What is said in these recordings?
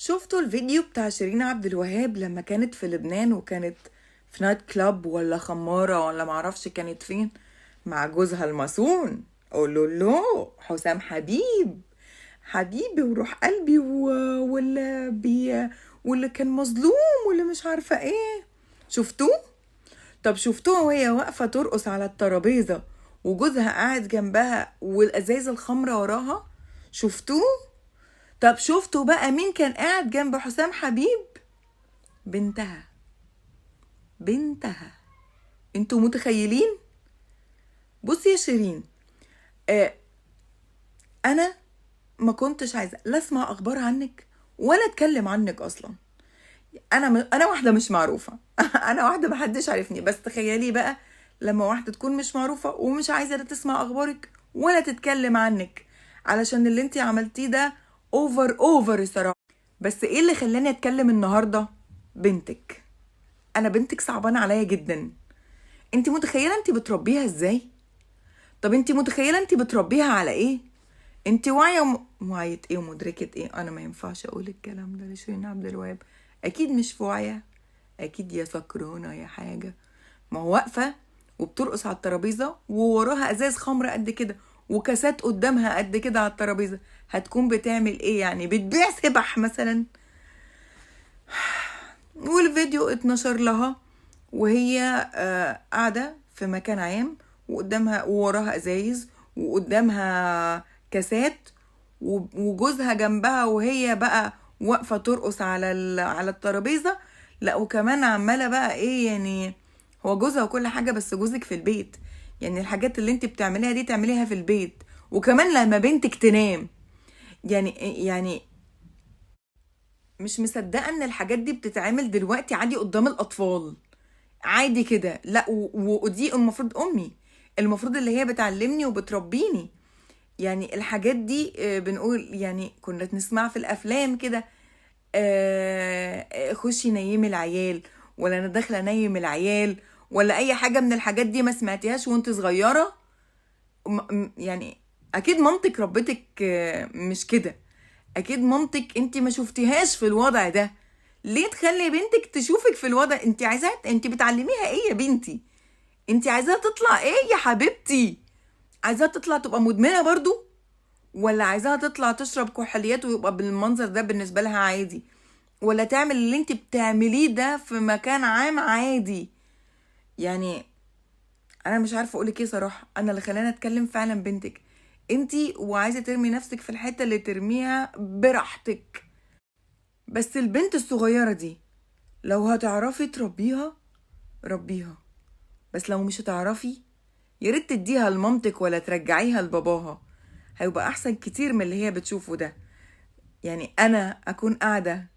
شفتوا الفيديو بتاع شيرين عبد الوهاب لما كانت في لبنان وكانت في night club ولا خمارة ولا معرفش كانت فين مع جوزها الماسون؟ قولوا له حسام حبيب، حبيبي وروح قلبي واللي كان مظلوم واللي مش عارفة ايه. شفتوه؟ طب شفتوها وهي واقفة ترقص على الترابيزة وجوزها قاعد جنبها والازايز الخمرة وراها؟ شفتوه؟ طب شفتوا بقى مين كان قاعد جنب حسام حبيب؟ بنتها. بنتها. انتوا متخيلين؟ بصي يا شيرين، انا ما كنتش عايزه لا اسمع اخبار عنك ولا اتكلم عنك اصلا. انا واحدة مش معروفة. انا واحدة محدش عارفني، بس تخيلي بقى لما واحدة تكون مش معروفة ومش عايزه لا تسمع اخبارك ولا تتكلم عنك، علشان اللي انتي عملتيه ده over over الصراحة. بس ايه اللي خلاني اتكلم النهارده؟ بنتك. انا بنتك صعبانه عليا جدا. انتي متخيله انتي بتربيها ازاي؟ طب انتي متخيله انتي بتربيها على ايه؟ انتي واعية واعية ايه ومدركه ايه؟ انا ما ينفعش اقول الكلام ده لشيرين عبد الوهاب، اكيد مش في وعيها، اكيد يا سكرانه يا حاجة. ما هو واقفة وبترقص على الترابيزة ووراها ازاز خمره قد كده وكاسات قدامها قد كده على الترابيزة، هتكون بتعمل ايه يعني؟ بتبيع سبح مثلا؟ والفيديو اتنشر لها وهي قاعدة في مكان عام وقدامها ووراها ازايز وقدامها كاسات وجوزها جنبها وهي بقى واقفة ترقص على الترابيزة. لا وكمان عماله بقى ايه يعني، هو جوزها وكل حاجة بس جوزك في البيت، يعني الحاجات اللي انت بتعمليها دي تعمليها في البيت، وكمان لما بنتك تنام. يعني مش مصدقه ان الحاجات دي بتتعمل دلوقتي عادي قدام الاطفال عادي كده. لا ودي المفروض امي، المفروض اللي هي بتعلمني وبتربيني. يعني الحاجات دي بنقول يعني كنا نسمعها في الافلام كده، خشي نيمي العيال، ولا انا داخله نيم العيال، ولا اي حاجة من الحاجات دي ما سمعتيهاش وانت صغيرة. يعني اكيد مامتك ربتك مش كده، اكيد مامتك انت ما شفتيهاش في الوضع ده. ليه تخلي بنتك تشوفك في الوضع؟ انت عايزاها، انت بتعلميها ايه يا بنتي؟ انت عايزاها تطلع ايه يا حبيبتي؟ عايزاها تطلع تبقى مدمنه برضو، ولا عايزاها تطلع تشرب كحوليات ويبقى بالمنظر ده بالنسبة لها عادي، ولا تعمل اللي انت بتعمليه ده في مكان عام عادي؟ يعني انا مش عارفه اقولك ايه صراحة. انا اللي خلاني اتكلم فعلا بنتك انتي، وعايزه ترمي نفسك في الحتة اللي ترميها براحتك، بس البنت الصغيرة دي لو هتعرفي تربيها ربيها، بس لو مش هتعرفي يا ريت تديها لمامتك ولا ترجعيها لباباها، هيبقى احسن كتير من اللي هي بتشوفه ده. يعني انا اكون قاعدة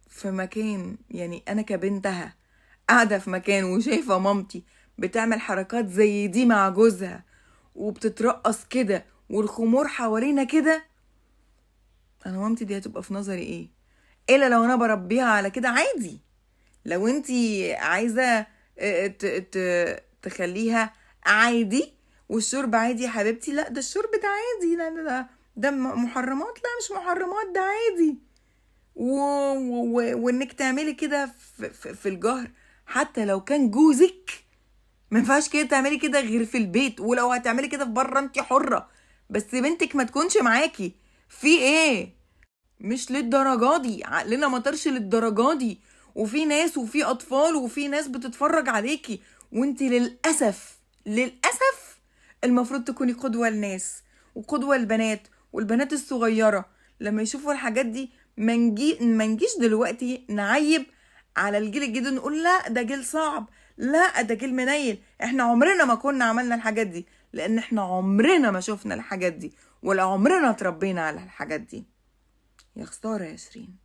في مكان، يعني انا كبنتها قاعدة في مكان وشايفه مامتي بتعمل حركات زي دي مع جوزها وبتترقص كده والخمور حوالينا كده، انا مامتي دي هتبقى في نظري ايه؟ الا لو انا بربيها على كده عادي. لو انتي عايزه تخليها عادي والشرب عادي يا حبيبتي، لا ده الشرب ده عادي، لا لا ده محرمات، لا مش محرمات ده عادي. وانك تعملي كده في الجهر حتى لو كان جوزك، ما ينفعش كده تعملي كده غير في البيت، ولو هتعملي كده في بره انت حره، بس بنتك ما تكونش معاكي. في ايه؟ مش للدرجة دي، عقلنا ما طرش للدرجة دي. وفي ناس وفي اطفال وفي ناس بتتفرج عليكي، وانت للاسف للاسف المفروض تكوني قدوة للناس وقدوه للبنات والبنات الصغيرة لما يشوفوا الحاجات دي. ما نجيش دلوقتي نعيب على الجيل الجديد نقول لا ده جيل صعب، لا ده جيل منيل. احنا عمرنا ما كنا عملنا الحاجات دي، لان احنا عمرنا ما شفنا الحاجات دي ولا عمرنا اتربينا على الحاجات دي. يا خسارة يا شيرين.